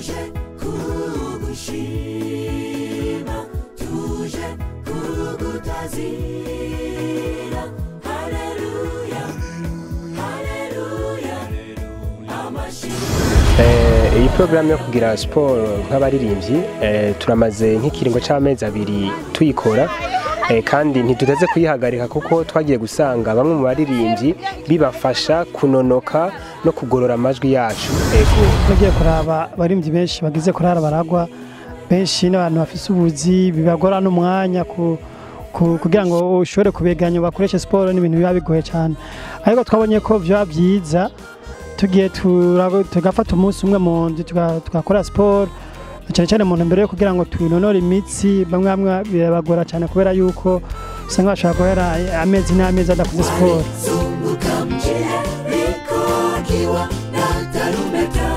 Tuje kugushima, tuje kugutazira. Haleluya, haleluya, amashimwe. Iyi porogaramu yo kugira siporo nk'abaririmbyi turamaze nk'ikiringo c'amezi 2 tuyikora, kandi ntiduteze kuyihagarika kuko twagiye gusanga bamwe mu baririmbyi bibafasha kunonoka no kugorora amajwi yacu. Ego, tugiye kuraba abaririmbyi benshi bagize kurara baragwa benshi n'abantu bafise ubuzi bibagora n'umwanya kugira ngo ushobore kubeganya bakoreshe siporo n'ibintu biba bigoye cyane, ariko twabonye ko vyoba byiza tugiye tugafata umunsi umwe mu nzu tugakora siporo cyane cyane mu ntumbero yo kugira ngo tunonore imitsi. Bamwe bamwe birabagora cyane kubera yuko usanga bashobora guhera amezi n'amezi adakoze siporo. Zunguka mji Yeriko wakiwa na tarumbeta.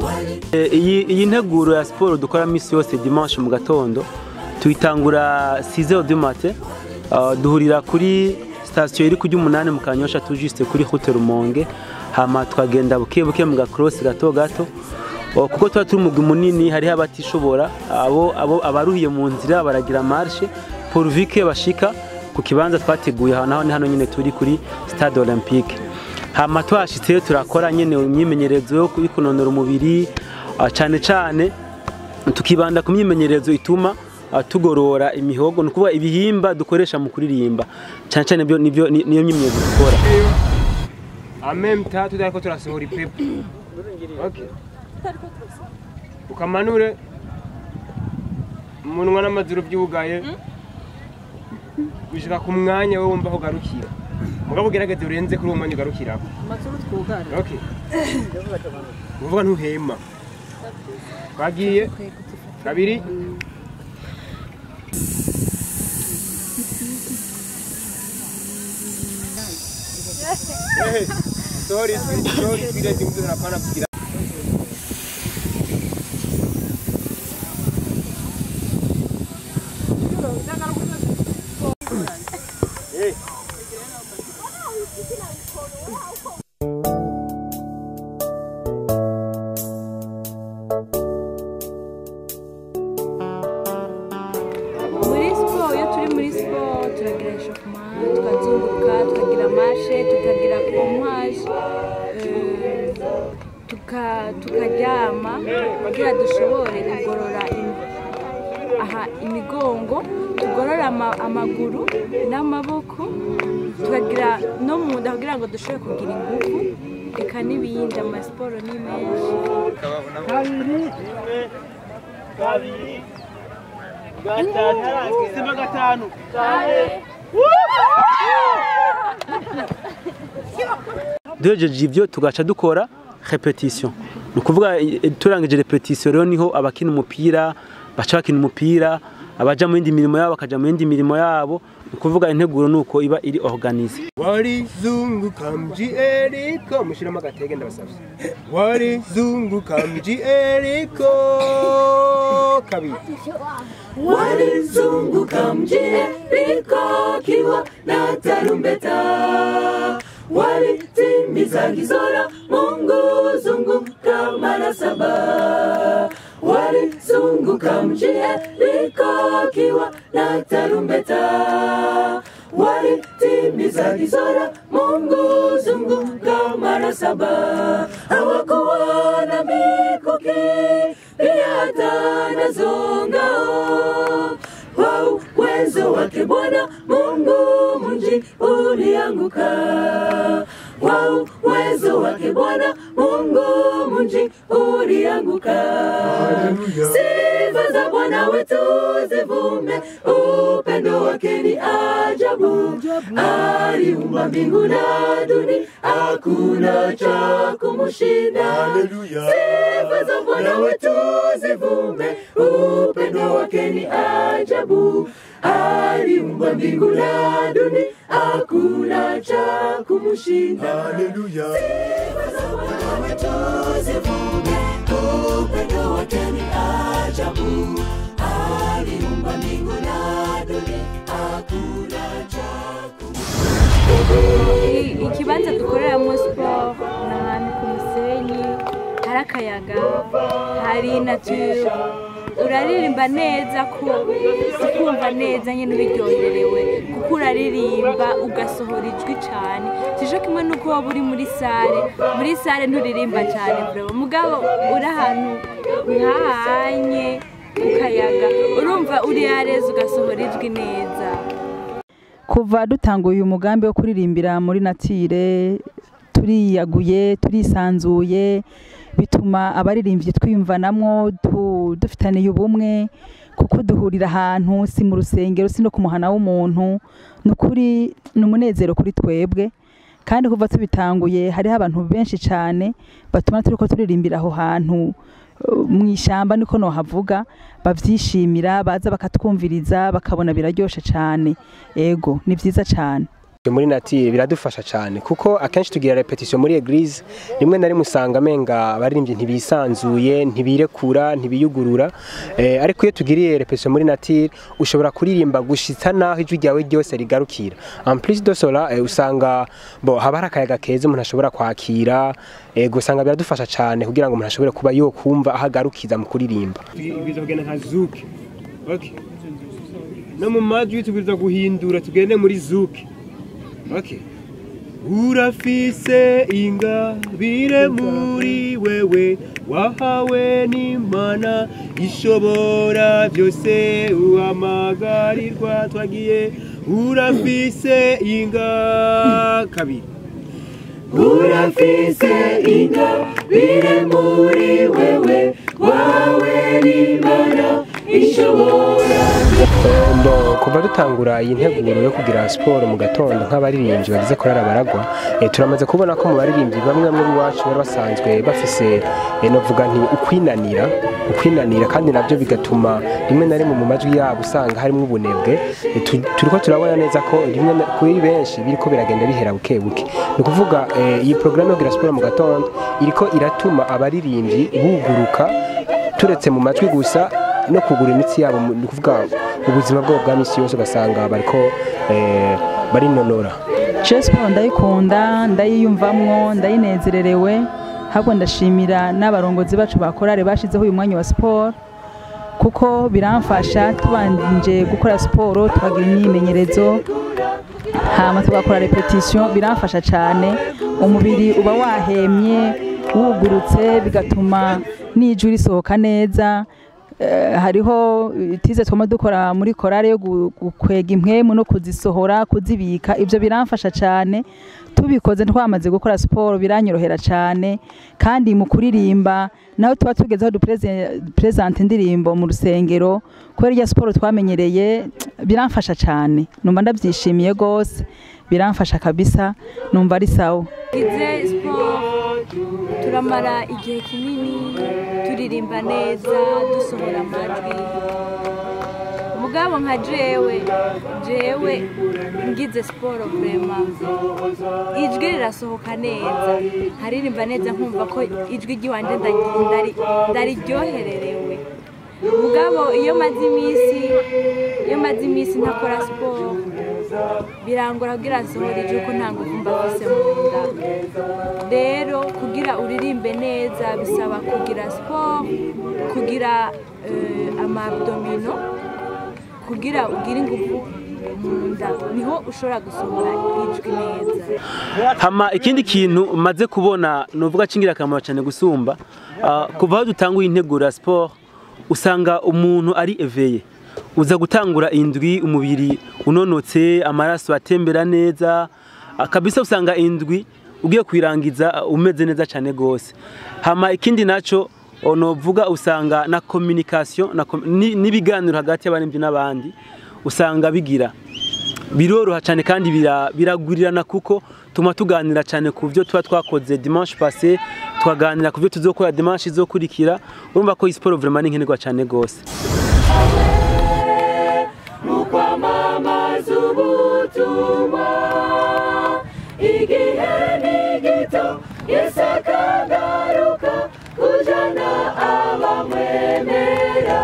Wali Iyi nteguro ya siporo dukora misi yose dimanche mu gatondo tuyitangura 6h du matin, duhurira kuri station iri kujya 8 mu Kanyosha, tujiste kuri Hotel Rumonge, hama twagenda buke buke mu gacross gato gato, kuko tuba turi umugwi munini, hariho abatishobora, abo abaruhiye mu nzira baragira marche pourvu que bashika ku kibanza twateguye aho naho ni hano nyine turi kuri Stade Olympique. Hama twashitseyo turakora nyene imyimenyerezo yo kunonora umubiri, cane cane tukibanda ku myimenyerezo ituma tugorora imihogo, ni ukuvuga ibihimba dukoresha mu kuririmba, cane cane nibyo niyo myimenyerezo dukora. En même temps tutariko turasohora ipepo. Okay. Ukamanure umunwa n'amazuru byugaye gushika ku mwanya wewe wumva aho ugarukira, mugabo ugerageze urenze kuri uwo mwanya ugarukirako. Amazuru twugara. Okay. Uvuga ntuhema. Twagiye kabiri. Hey, sorry, sorry, sorry, hapana kugira. Hey. Muri siporo, iyo turi muri siporo turagira eshofuma, tukazunguruka, tukagira marche, tukagira pompage, tukaryama kugira dushobore kugorora imigongo, tugorora amaguru n'amaboko, tukagira no mu nda kugira ngo dushobore kugira ingufu, eka n'ibindi. Amasiporo ni menshi. 2 3 simba 5. Duhejeje ivyo tugaca dukora repetition, ni ukuvuga turangije repetition rero niho abakina umupira baca bakina umupira, abaja mu yindi mirimo yabo bakaja mu yindi mirimo yabo, ni ukuvuga integuro nuko iba iri organize. Walizunguka mji Yeriko, mushiramo agatege ndabasavye. Walizunguka mji Yeriko kabiri. Walizunguka mji Yeriko wakiwa na tarumbeta. Walitimiza agizo la Mungu, zunguka mara 7. Walizunguka mji Yeriko wakiwa na tarumbeta. Walitimiza agizo la Mungu, zunguka mara 7. Hawakuwa na mikuki pia hata nazo ngao, kwa uwezo wake Bwana Mungu mji ulianguka. Kwa uwezo wake Bwana Mungu mji ulianguka. Sifa za Bwana wetu zivume, upendo wake ni ajabu. Aliumba mbingu na dunia, hakuna cha kumushinda. Sifa za Bwana wetu zivume, upendo wake ni ajabu. Aliumba mbingu na dunia, hakuna cha kumushinda. Haleluya. Sifa za Bwana wetu zivume, upendo wake ni ajabu. Aliumba mbingu na dunia, hakuna cha kumushinda. Ikibanza dukoreramo siporo ni ahantu ku musenyi, hari Akayaga, hari nature, uraririmba neza ko ukumva neza nyine ubiryoherewe, kuko uraririmba ugasohora ijwi cyane. Sijo kimwe nuko waba uri muri salle, muri salle nturirimba cyane vraiment, mugabo uri ahantu nkahanye ukayaga, urumva uri yareze ugasohora ijwi neza. Kuva dutanguye uyu mugambi wo kuririmbira muri nature, turiyaguye, turisanzuye, bituma abaririmbyi twiyumvanamwo, dufitaniye ubumwe, kuko duhurira ahantu, si mu rusengero, si no ku muhana w'umuntu. Nukuri ni umunezero kuri twebwe, kandi kuva tubitanguye hariho abantu benshi cyane batuma turiko turirimbira aho hantu mu ishyamba, niko nohavuga, bavyishimira, baza bakatwumviriza, bakabona biraryoshe cyane. Ego, ni vyiza cyane. Muri nature biradufasha cyane, kuko akenshi tugira repetition muri église, rimwe na rimwe usanga menga abaririmbyi ntibisanzuye, ntibirekura, ntibiyugurura, ariko iyo tugiriye repetition muri nature ushobora kuririmba gushitsa naho ijwi ryawe ryose rigarukira. En plus de cela, usanga bo haba hari akayaga keza umuntu ashobora kwakira, gusanga biradufasha cyane kugira ngo umuntu ashobore kuba yo kumva ahagarukiza mu kuririmba. Tugwiza kugenda nka zouk. Okay. No mu majwi tugwiza guhindura tugende muri zouk. Okay. Urafise ingabire muri wewe, wahawe n'Imana ishobora byose, uhamagarirwa twagiye. Urafise inga kabiri. Urafise ingabire muri wewe, wahawe n'Imana ishobora. Kuva dutangura iyi nteguro yo kugira siporo mu gatondo nk'abaririmbyi bagize korali Abaragwa, turamaze kubona ko mu baririmbyi bamwe muri wacu bari basanzwe bafise novuga nti ukwinanira, kandi nabyo bigatuma rimwe na rimwe mu majwi yabo usanga harimo ubunebwe. Turiko turabona neza ko rimwe kuri benshi biriko biragenda bihera buke buke. Ni ukuvuga iyi programme yo kugira siporo mu gatondo iriko iratuma abaririmbyi buguruka, turetse mu majwi gusa no kugura imitsi yabo, ni ukuvuga ubuzima bwabo bwa misi yose ugasanga bariko barinonora. Je siporo ndayikunda, ndayiyumvamwo, ndayinezererewe. Ahubwo ndashimira n'abarongozi bacu ba korali bashizeho uyu mwanya wa siporo, kuko biramfasha. Tubanje gukora siporo, tukagira imyimenyerezo, hama tugakora repetition, biramfasha cyane. Umubiri uba wahemye, wugurutse, bigatuma n'ijwi risohoka neza. Hariho tize twama dukora muri korale yo gukwega impwemu no kuzisohora, kuzibika, ibyo biramfasha cyane. Tubikoze twamaze gukora siporo biranyorohera cyane, kandi mu kuririmba naho tuba tugeze aho dupresente indirimbo mu rusengero, kubera irya siporo twamenyereye biramfasha cyane. Numva ndabyishimiye gose, biramfasha kabisa, numva ari sawa. Tugize siporo turamara igihe kinini turirimba neza, dusohora amajwi. Mugabo nka jewe ngize siporo vraiment ijwi rirasohoka neza, nkaririmba neza, nkumva ko ijwi ry'iwanje ndariryohererewe. Mugabo iyo maze iminsi ntakora siporo birangora kugira nsohore ijwi, ko nta nguvu mba mfise mu nda. Rero kugira uririmbe neza bisaba kugira siporo, kugira ama abdomino, kugira ugire ingufu mu nda, niho ushobora gusohora ijwi neza. Hama ikindi kintu maze kubona novuga c'ingirakamaro cyane gusumba, kuva aho dutanguye integuro ya siporo usanga umuntu ari éveillé. Uza gutangura indwi umubiri unonotse, amaraso atembera neza kabisa, usanga indwi ugiye kwirangiza umeze neza cyane gose. Hama ikindi naco novuga, usanga na communication n'ibiganiro hagati y'abaririmbyi n'abandi usanga bigira biroroha cyane, kandi biragwirirana, kuko tuma tuganira cyane ku byo tuba twakoze dimanche passé, tukaganira ku byo tuzokora dimanche izokurikira. Urumva ko siporo vraiment ni nkenerwa cyane gose. Mukwamamaza ubutumwa, igihe ni gito, Yesu akagaruka kujana abamwemera,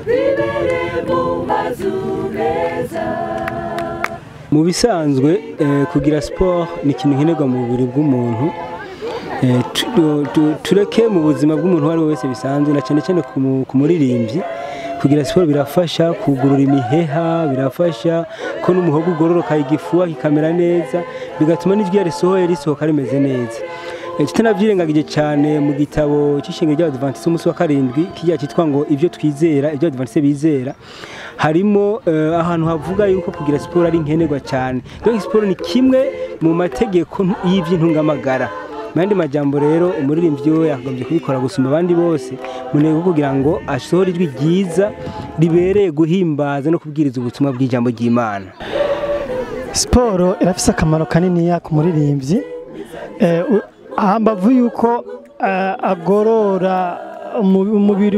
bibere mu mazu meza. Mu bisanzwe kugira siporo ni ikintu nkenerwa mu mubiri bw'umuntu, Tureke mu buzima bw'umuntu uwo ari we wese bisanzwe, na cyane cyane ku muririmbyi, kugira siporo birafasha kugurura imiheha, birafasha ko n'umuhogo ugororoka, igifuha kikamera neza, bigatuma n'ijwi risohoye risohoka rimeze neza. Tutanabyirengagije cyane, mu gitabo cy'ishengero ry'Abadivantiste umunsi wa karindwi, kijya cyitwa ngo "Ibyo twizera", ibyo Abadivantiste bizera, harimo ahantu havuga yuko kugira siporo ari nkenerwa cyane. Donc siporo ni kimwe mu mategeko y'iby'intungamagara. Mu yandi majambo rero, umuririmbyi we yakagombye kubikora gusumba abandi bose, mu ntego kugira ngo asohore ijwi ryiza ribereye guhimbaza no kubwiriza ubutumwa bw'ijambo ry'Imana. Siporo irafise akamaro kaniniya ku muririmbyi, hambavu yuko agorora umubiri,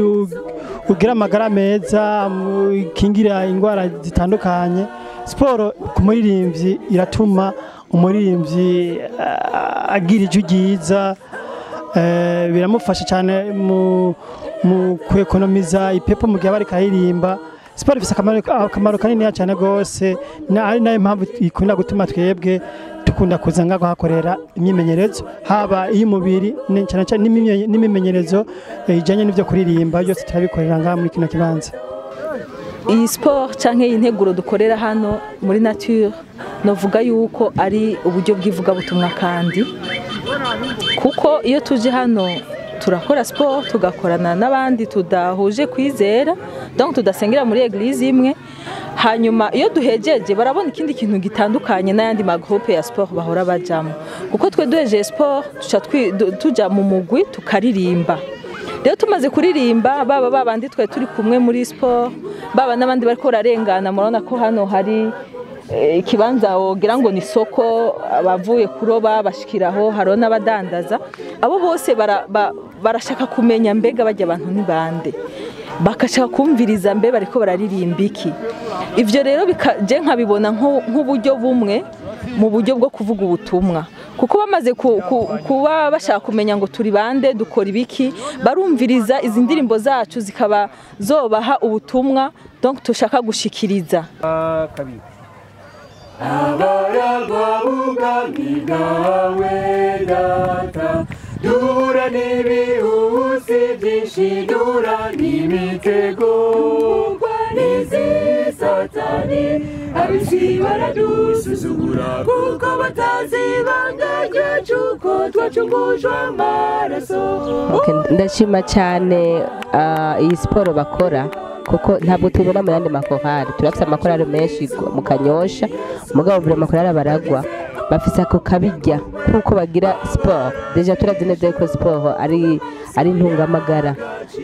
ugira amagara meza, ikingira indwara zitandukanye. Siporo ku muririmbyi iratuma umuririmbyi agira ijwi ryiza, biramufasha cyane mu kwekonomiza ipepo mu gihe aba ariko aririmba. Siporo ifise akamaro kaniniya cyane rwose, ari nayo mpamvu ikunda gutuma twebwe dukunda kuza ngaho kuhakorera imyimenyerezo, haba iy'umubiri cyane cyane n'imimenyerezo ijyanye n'ibyo kuririmba, byose turabikorera ngaha muri kino kibanza. Iyi siporo cyangwa iyi nteguro dukorera hano muri nature, navuga yuko ari uburyo bw'ivugabutumwa, kandi kuko iyo tuje hano turakora siporo, tugakorana n'abandi tudahuje kwizera, donc tudasengera muri église imwe. Hanyuma iyo duhejeje barabona ikindi kintu gitandukanye n'ayandi magroupe ya sport bahora bajamo, kuko twe duhejeje sport tuca tuja mu mugwi tukaririmba. Rero tumaze kuririmba, baba babandi twe turi kumwe muri sport, baba n'abandi bariko bararengana, murabona ko hano hari ikibanza wogira ngo ni soko, abavuye kuroba bashikiraho, hariho n'abadandaza. Abo bose barashaka kumenya mbega bajya abantu ni bande, bakashaka kumviriza mbe bariko bararirimba iki. Ivyo rero je nkabibona nk'uburyo bumwe mu buryo bwo kuvuga ubutumwa, kuko bamaze kuba bashaka kumenya ngo turi bande, dukora ibiki, barumviriza izi ndirimbo zacu zikaba zobaha ubutumwa donc tushaka gushikiriza. Kabiri. Abaragwa b'ubwami bwawe Data, duhura n'ibihusi byinshi, duhura n'imitego n'izi Satani. Ab'isi baradusuzugura kuko batazi ibanga ryacu, ko twacungujwe amaraso. Okay, ndashima cyane iyi siporo bakora, kuko ntabwo tubona mu yandi makorali. Turafite amakorali menshi mu Kanyosha, mugabo buri makorali baragwa bafise ako kabirya kuko bagira siporo. Déjà turazi neza yuko siporo ari intungamagara.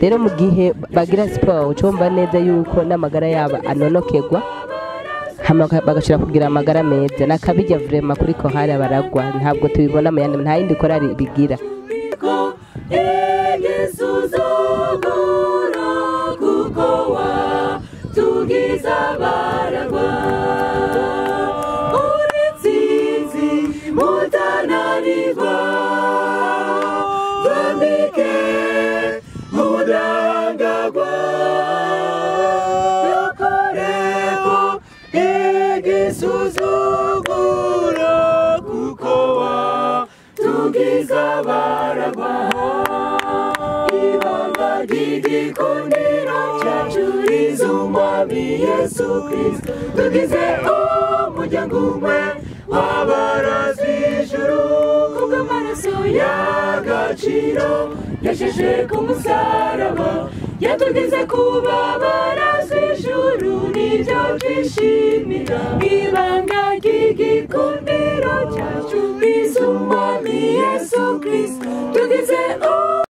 Rero mu gihe bagira siporo, ucumva neza yuko n'amagara yabo anonokerwa, hama bagashobora kugira amagara meza. Nakabirya vraiment kuri korali baragwa, ntabwo tubibona mu yandi, nta yindi korali bigira. Igisuzuguro kuko watugize abaragwa, uri intsinzi mutananirwa, twambike ubudahangarwa, dukoreko igisuzuguro kuko watugize abaragwa. Ibanga ry'igikundiro cyacu riz'Umwami Yesu Kristo, tugize umuryango umwe w'abarazi ijuru, kubw'amaraso y'agaciro yasheshe ku musaraba, yatugize kuba abarazi ijuru, nibyo twishimira. Ibanga ry'igikundiro cyacu riz'Umwami Yesu Kristo, tugize